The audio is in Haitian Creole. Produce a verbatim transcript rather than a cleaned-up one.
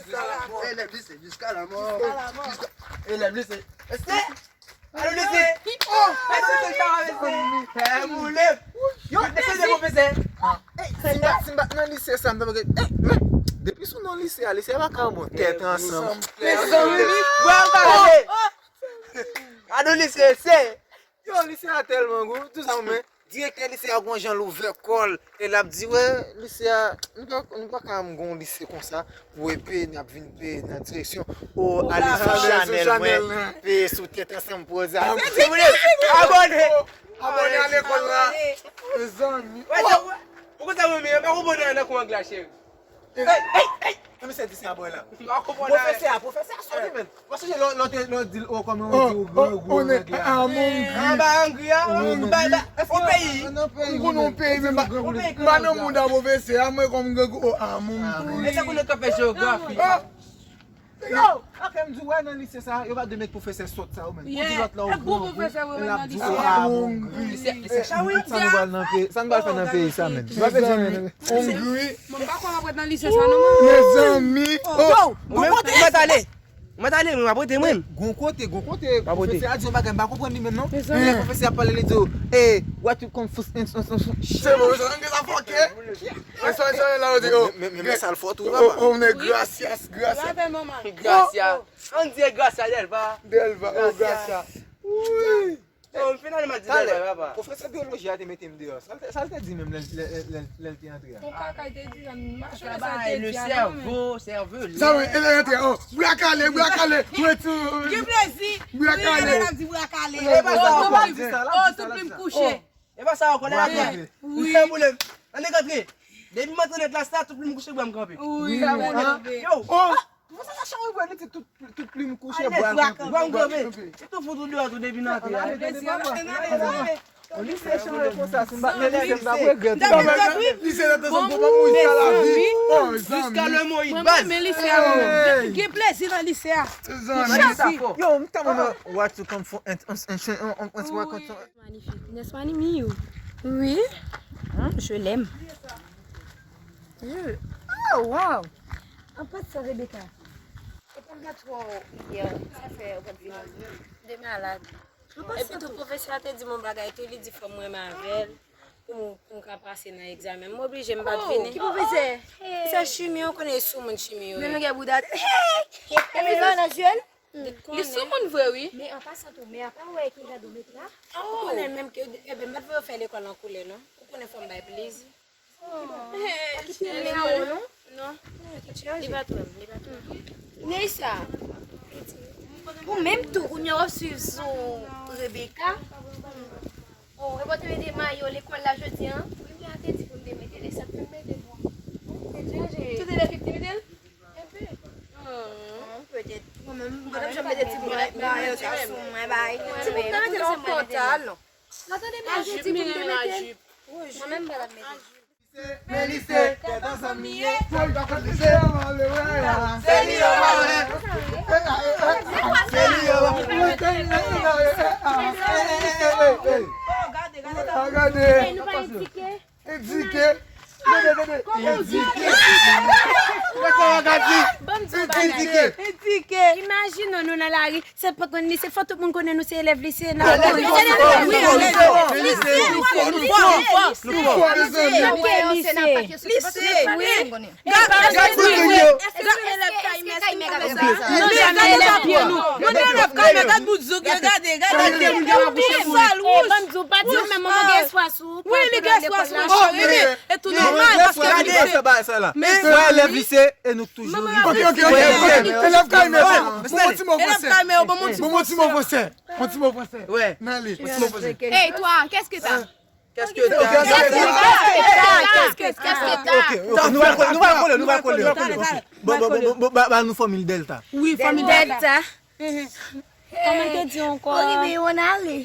Jusqu'à la mort. Élève lycée, jusqu'à la mort. Jusqu'à la mort. Jusqu'à... Élève lycée. Alò, lycée. Oh, alò, lycée, sa va, lycée. Eh, moule. Yo, lycée, pwofesè. Ah. Si m pa, si m pa nan lise sa, m ta gen, eh, men, depi sou non lise a, lise a pa ka bon tèt ansanm. Mezanmi, bwa m pa leve. Alò, lycée, se. Yo, lise a tèlman gou, tou sa, men. Direktè lise a gon jan l ouvè kò l, e l ap di, wè, lise a, nou pa, nou pa ka gon lise konsa pou epi n ap vin peye nan direksyon, o, ale sou chanèl mwen, peye sou tèt ansanm poze a. Abòne! Abòne a lekòl la. Mezanmi. Ou konn sa mwen menm, pa konprann nan kou anglè, cheri. Ey, ey, ey! Kòman se di sa, boy la? Pwofesè a, pwofesè a sòti, men. Ou sonje lè, lè, lè di l, oh, kòman ou di ou grangou, nèg la? Ah, mon gri. Anba angri a, ou bay, bay, o peyi. Ou konn yon peyi, men ba, ba nan moun a pwofesè a, mwen kòm grangou, oh, ah, mon gri. E sa konnen k ap fè jewografi. Yo, ok, m di w, wè, nan lise sa, yo pa dwe met pwofesè sòt sa yo, men. Ou di lòt la, ou grangou, e l ap di w, oh, ah, mon gri. Lise, lise sa, wi. Sa nou pral nan peyi, sa nou pral fè nan peyi sa, men. Nou pa bezwen, men. Mon gri. Mwen pa kwè m ap ret nan lise sa non, mwen. Mezanmi. Oh, yo, gon kote. Mwen t ale. Mwen t ale, mwen pa pote mwen. Gon kote, gon kote. Pa pote. Pwofesè a di yon bagay, m pa konprann li menm non. Lè pwofesè ap pale, li di, eh, what you confuse. Se bon, sa, sa, sa, ok. Men sa, sa, la, yo di, oh, men, men, men sa l fò tou, papa. Oh, oh, men gracias, gracias. Gracias. Ann di gracias, Delva. Delva, oh, gracias. Wi. Yo, m finalman di Delva, papa. Pwofesè biyoloji a te mete m deyò. Sa l te, sa l te di menm lè, lè, lè, lè, lè l te antre a? Yon kaka l te di, m pa sonje sa l te di a non, men. Le cerveau, cerveau. Sa vre, e lè l antre a, oh, bra kale, bra kale. Gen plezi. Bra kale. Wi, ap di bra kale. E pa sa, oh, tout plim kouche. E pa sa ankò, lè l ap di. Wi. Li fè boule. Ann antre. Depi m antre nan klas la, tout plim kouche, bra m kanpe. Wi, bra m kanpe. Yo. Oh! Pwofesè sa chanm vre, li di tout, tout plim kouche, bra m kanpe. Bra m kanpe. Li tou fout ou deyò tou depi nan antre. Ann ale, tande papa. Ann ale. Lise chanm konsa, si m pa t nan lise, m t ap regrèt. Lise nan tan sa, papa m wi, jiska lavi. Oh, zanmi. Jiska le mo i baz. Mwen renmen lise a, mwen. Gen plezi nan lise a. Zanmi. Yo, m tèlman what you come for and, and, and, and, and, Magnifique. N'est-ce pas, Nimi? Oui. Hein, je l'aime. Je... Oh, wow. An pasan, Rebecca, e pa m t twò yè, sa fè ou pa t vini. De malad. Epi tou, pwofesè a te di m yon bagay tou, li di fò m renmen avè l pou m, pou m ka pase nan egzamen. M oblije m pa t vini. Ki pwofesè? Se chimi, ou konnen e soumoun chimi yo ye. Men nou gen bouda. Epi sa nan je l? Li soumoun vre wi. Men an pasan tou, men apa w wè ki jan de met la? Ou konnen menm ke, enben, m pa t vle yo fè lekòl an koulè non. Ou konnen fò m bay plezi. Pa kite men an wo non. Non. Li pa t wè m, li pa t wè m. Neissa, ou menm tou, kounye a w ap swiv sou Rebecca. Oh, e bò te mete mayo lekòl la jodi a? Wi, men a te di pou m te mete li, sa k fè m mete l. Tout elèv ki te mete l? Enpe. Hmm, petèt. Mwen menm, mwen menm, jan m mete ti mayo sa sou mwen, bay. Ti moun nan mete l sou pòtal. Nan tande, men a te di pou m te mete l. Mwen menm, m pa t ap mete l. Men lise, tèt ansanm li ye. Fò l pa konn lise. Se li yo mare. Se li yo mare. Gade, gade, gade. Gade. Edike. Edike. Edike. Imajine w, nou nan lari, se pa konn lise, fò tout moun konnen nou se elèv lise. Lise, lise, lise. Lise, lise. Lise, wi. Gad, gad, gad, gad, elèv Kaymè, elèv Kaymè, gad bout zouk yo, gade, gade, tout sal wouj. Ban m di w, pati w menm, manman gen espwa sou ou. Wi, li gen espwa sou mwen, cheri. E tou nòmal, paske li se... Men elèv lise, e nou toujou rive. Ok, ok, ok, ok. Elèv Kaymè, ban m yon ti mo fransè. Ban m yon ti mo fransè. Yon ti mo fransè. Nan li. Hey, toi, qu'est-ce que t'as? Qu'est-ce que t'as? Qu'est-ce que t'as? Qu'est-ce que t'as? Ok, ok, ok. Nou va kole, nou va kole, nou va kole. Bon, bon, bon, bon, ba, ba nou fòmil Delta. Wi, fòmil Delta. Kòman te di ankò? Rive, on ale.